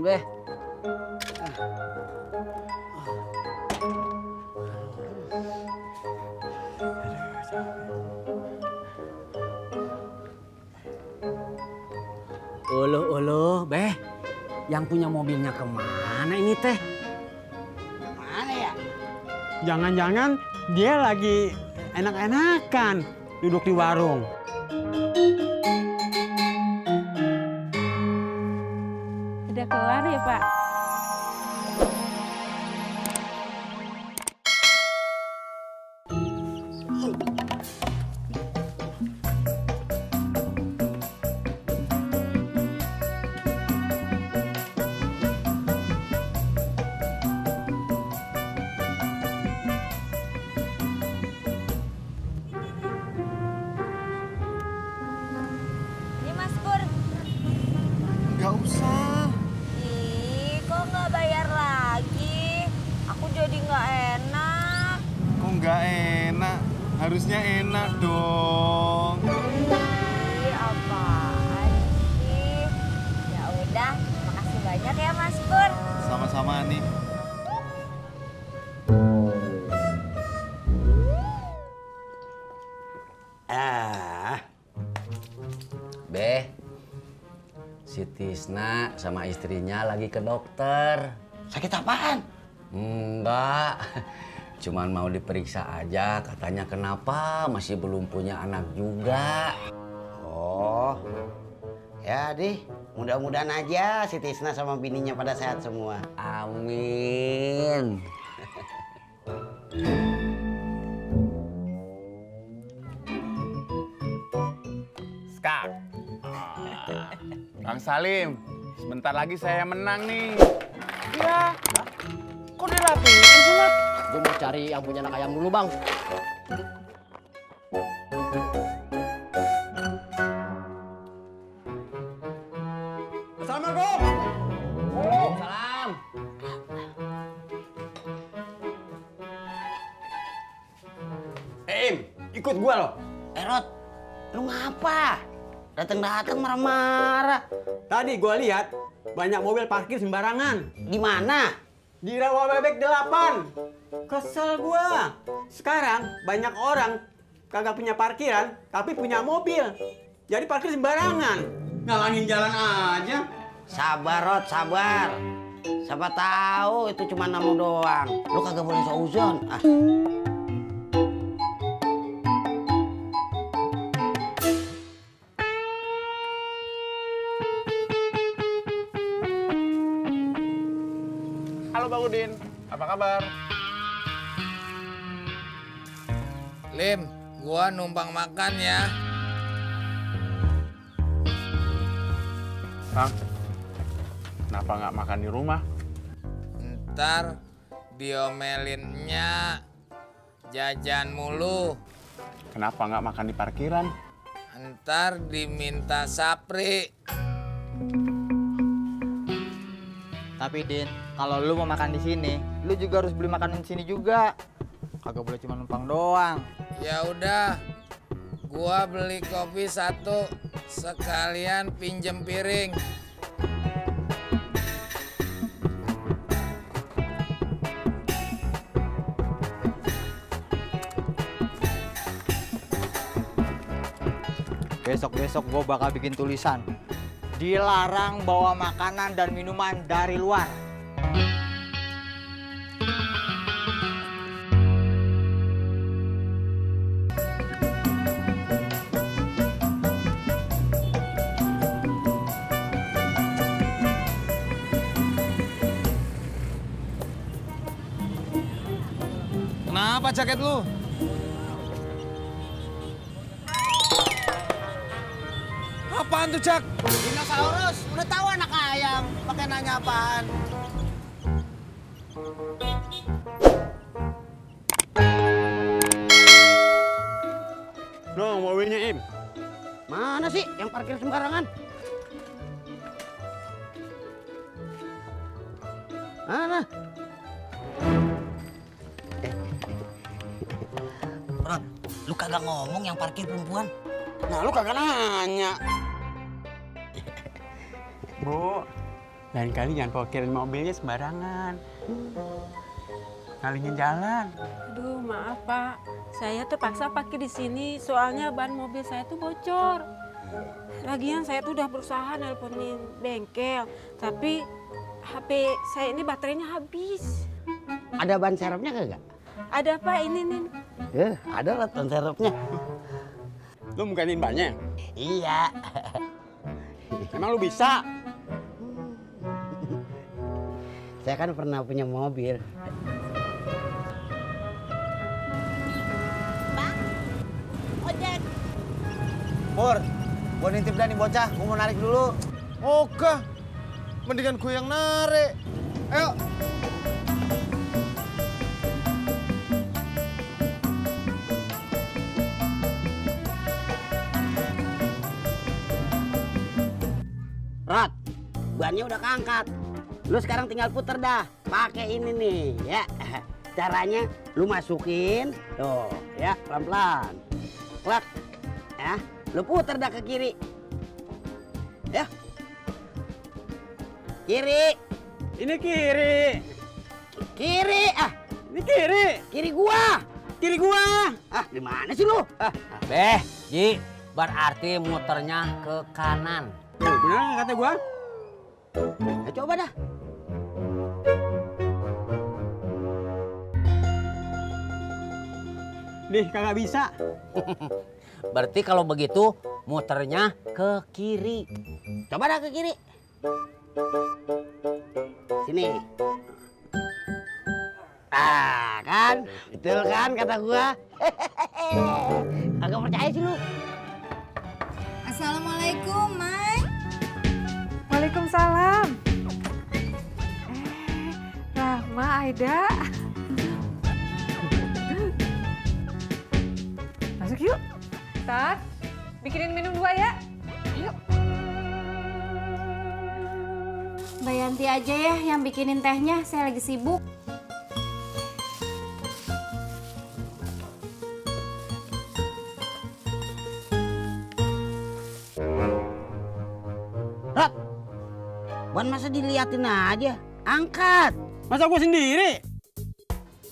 Turun, Beh. Uluh, Beh. Yang punya mobilnya kemana ini teh? Mana ya? Jangan-jangan dia lagi enak-enakan duduk di warung. Udah kelar ya, Pak? Ini Mas Pur. Nggak usah. Ih, kok nggak bayar lagi? Aku jadi nggak enak. Kok nggak enak? Harusnya enak dong. Ih, apaan sih? Ya udah, makasih banyak ya Mas Pur. Sama-sama nih. Beh, si Tisna sama istrinya lagi ke dokter. Sakit apaan? Enggak, cuman mau diperiksa aja. Katanya kenapa masih belum punya anak juga. Oh, ya deh. Mudah-mudahan aja si Tisna sama bininya pada sehat semua. Amin. Skak. Bang Salim, sebentar lagi saya menang nih. Iya. Kok dirapiin sih, Mat? Gue mau cari yang punya anak ayam dulu, Bang. Assalamualaikum. Salam. Im, ikut gua loh. Rod, lu ngapa? Datang-datang marah-marah. Tadi gua lihat banyak mobil parkir sembarangan Di mana? di rawa bebek 8. Kesel gua. Sekarang banyak orang kagak punya parkiran tapi punya mobil. Jadi parkir sembarangan. Ngalangin jalan aja. Sabar, Rod, sabar. Siapa tahu itu cuma namu doang. Lu kagak boleh seuzon. Ah. Halo Bang Udin, apa kabar? Lim, gua numpang makan ya. Bang, kenapa nggak makan di rumah? Ntar diomelinnya jajan mulu. Kenapa nggak makan di parkiran? Ntar diminta sapri. Tapi Din, kalau lu mau makan di sini, lu juga harus beli makanan di sini juga. Kagak boleh cuma numpang doang. Ya udah, gua beli kopi 1 sekalian pinjem piring. Besok-besok gue bakal bikin tulisan. Dilarang bawa makanan dan minuman dari luar. Kenapa jaket lu? Apaan tuh, Jak? Dinosaurus, udah tahu anak ayam. Pakai nanya apaan? No, mobilnya Im. Mana sih yang parkir sembarangan? Mana? Rod, lu kagak ngomong yang parkir perempuan? Nah, lu kagak nanya. Bu, Lain kali jangan parkirin mobilnya sembarangan. Ngalingin jalan. Aduh, maaf Pak. Saya terpaksa parkir di sini soalnya ban mobil saya tuh bocor. Lagian saya tuh udah berusaha nelponin bengkel, tapi HP saya ini baterainya habis. Ada ban serepnya kagak? Ada Pak, ini nih. Ada lah ban serepnya. Lu mau gantiin bannya? Iya. Emang lu bisa? Saya kan pernah punya mobil. Bang, ojek. Pur, gua nitip dah nih bocah, gua mau narik dulu. Ogah, mendingan gue yang narik. Ayo. Rod, bannya udah keangkat. Lu sekarang tinggal puter dah. Pakai ini nih, ya. Caranya lu masukin, tuh, ya, pelan-pelan. Klak, ya. Lu puter dah ke kiri. Ya. Kiri. Ini kiri. Kiri, Ini kiri. kiri gua. Kiri gua. Di mana sih lu? Beh, Ji, berarti muternya ke kanan. Benar kata gua? Coba dah. Nih, kagak bisa. Berarti kalau begitu muternya ke kiri. Coba dah ke kiri. Sini. Kan? Betul kan kata gua? Kagak percaya sih lu. Assalamualaikum, Mai. Waalaikumsalam. Rahma, Aida. Masuk yuk. Tat, bikinin minum 2 ya. Yuk. Mbak Yanti aja ya yang bikinin tehnya, saya lagi sibuk. Rod, ban masa diliatin aja? Angkat. Masa gua sendiri?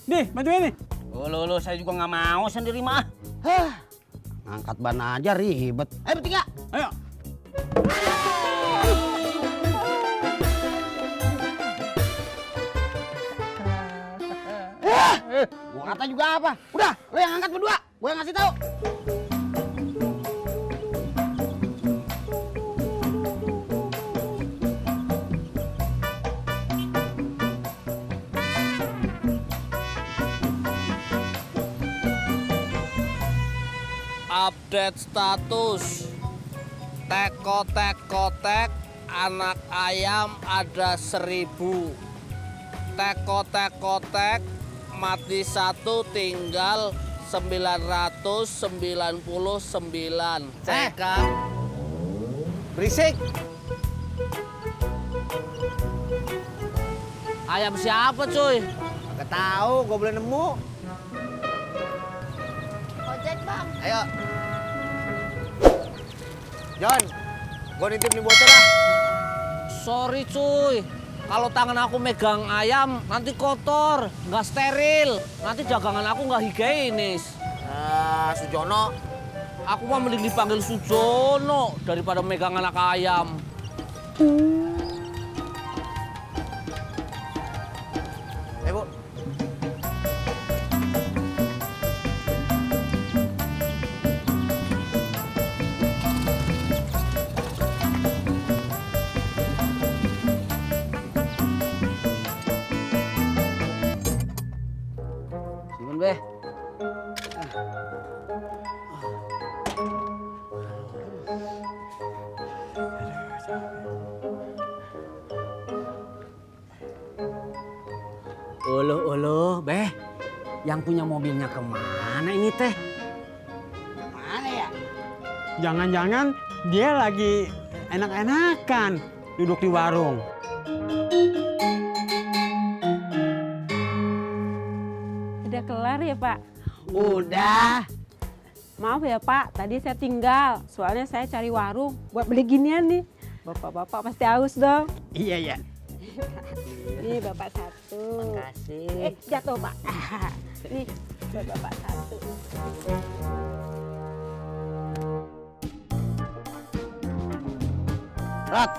Nih, bantuin nih. Lu, saya juga nggak mau sendiri mah. Angkat ban aja ribet. Ayo bertiga. Ayo. Gua kata juga apa? Udah, lo yang angkat berdua. Gua yang ngasih tahu. Update status. Tek anak ayam ada 1000. Tek mati 1 tinggal 999. Cek. Berisik. Ayam siapa cuy? Gak tahu, gua boleh nemu. Ojek, Bang. Ayo. John, gua nitip nih bocah dah. Sorry cuy, kalau tangan aku megang ayam nanti kotor, nggak steril. Nanti dagangan aku nggak higienis. Sujono. Aku mah mending dipanggil Sujono daripada megang anak ayam. Bu. Simpen, Beh. Uluh, Beh. Yang punya mobilnya kemana ini teh? Mana ya? Jangan-jangan dia lagi enak-enakan duduk di warung. Udah kelar ya Pak? Udah. Maaf ya Pak, tadi saya tinggal. Soalnya saya cari warung buat beli ginian nih. Bapak-bapak pasti haus dong. Iya, Nih Bapak satu. Makasih. Jatuh Pak. Nih buat Bapak satu. Rot,